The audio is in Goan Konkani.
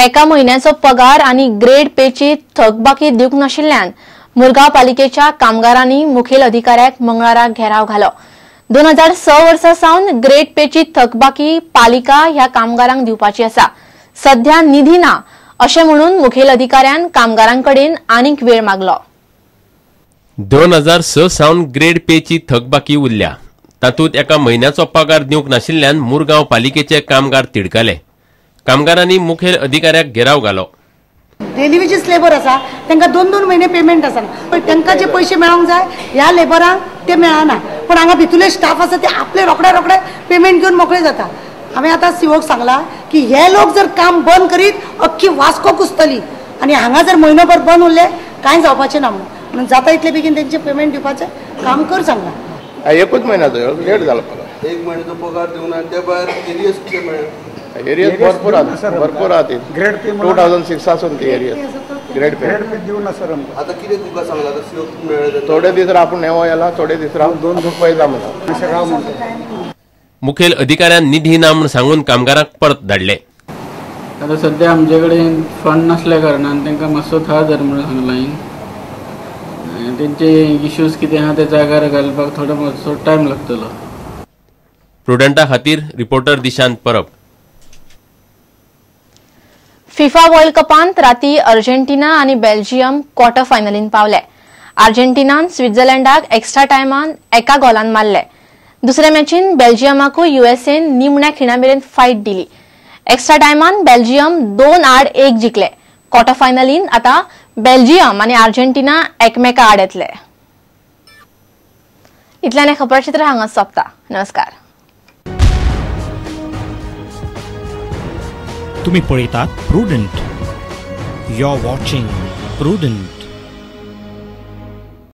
एका म्हयन्याचो पगार आनी ग्रेड पेची थकबाकी दिवंक नाशिल्ल्यान मुरगांव पालिकेच्या कामगारांनी मुखेल अधिकाऱ्याक मंगळाराक घेराव घालो. 2006 वर्सा सावन ग्रेड पेची थकबाकी पालिका ह्या कामगारांक दिवपाची आसा. सध्या निधी ना अशें म्हणून मुखेल अधिकाऱ्यान कामगारांकडेन आनीक वेळ मागलो. 2006 सावन ग्रेड पेची थकबाकी उरल्या. तातूंत एका म्हयन्याचो पगार दिवंक नाशिल्ल्यान मुरगांव पालिकेचे कामगार तिडकले. कामगारांनी मुखेल अधिकाऱ्याक घेराव घालो. डेली वेजीस लेबर आसा तांकां 2-2 म्हयने पेमेंट आसना, पण तांकां जे पयशे मेळोंक जाय ह्या लेबरांक ते मेळना. पण हांगा भितुले स्टाफ आसा ते आपले रोखडे रोखडे पेमेंट घेवन मोकळे जाता. हांवें आतां सीओक सांगलां की हे लोक जर काम बंद करीत अख्खी वास्को कुसतली आनी हांगा जर म्हयनोभर बंद उरले कांय जावपाचें ना. म्हणून जाता इतले बेगीन तेंचे पेमेंट दिवपाचें काम कर सांगलां. एकूच म्हयन्याचो लेट जालो पगार, एक म्हयन्याचो पगार दिवना, ते भायर एरियर्स कितें मेळ्ळे? एरियर्स भरपूर आसा, भरपूर आसा. ती ग्रेड पे 2006 आसून ती एरियर्स ग्रेड पे दिवना सर आमकां. आतां कितें तुका सांगलां आतां सीओ मेळ्ळे? थोडे दीस राव नेवो येला, थोडे दीस राव 2 पळयता म्हणटा. राव म्हणटा. मुखेल अधिकाऱ्यान निधी ना म्हूण सांगून कामगारांक परत धाडले. आतां सद्या आमचे कडेन फंड नासल्या कारणान तांकां मातसो थार धर म्हणून सांगलां. तेंचे इश्यूज कितें आहा ते जाग्यार घालपाक थोडो मातसो टायम लागतलो. प्रुडंटा खातीर रिपोर्टर दिशांत परब. फिफा वर्ल्ड कपांत राती अर्जेंटिना आनी बेल्जियम क्वॉर्टर फायनलीन पावले. अर्जेंटिनान स्वित्झर्लंडाक एक्स्ट्रा टायमान 1 गोलान मारले. दुसऱ्या मॅचीन बेल्जियमाकूय युएसएन निमण्या खिणा मेरेन फायट दिली. एक्स्ट्रा टायमान बेल्जियम 2-1 जिखले. क्वॉर्टर फायनलीन आता बेल्जियम आनी अर्जेंटिना एकमेका आड येतले. इतल्यान खबरचित्र हांगा सोंपता. नमस्कार. तुम्ही पळयतात Prudent. You are watching Prudent.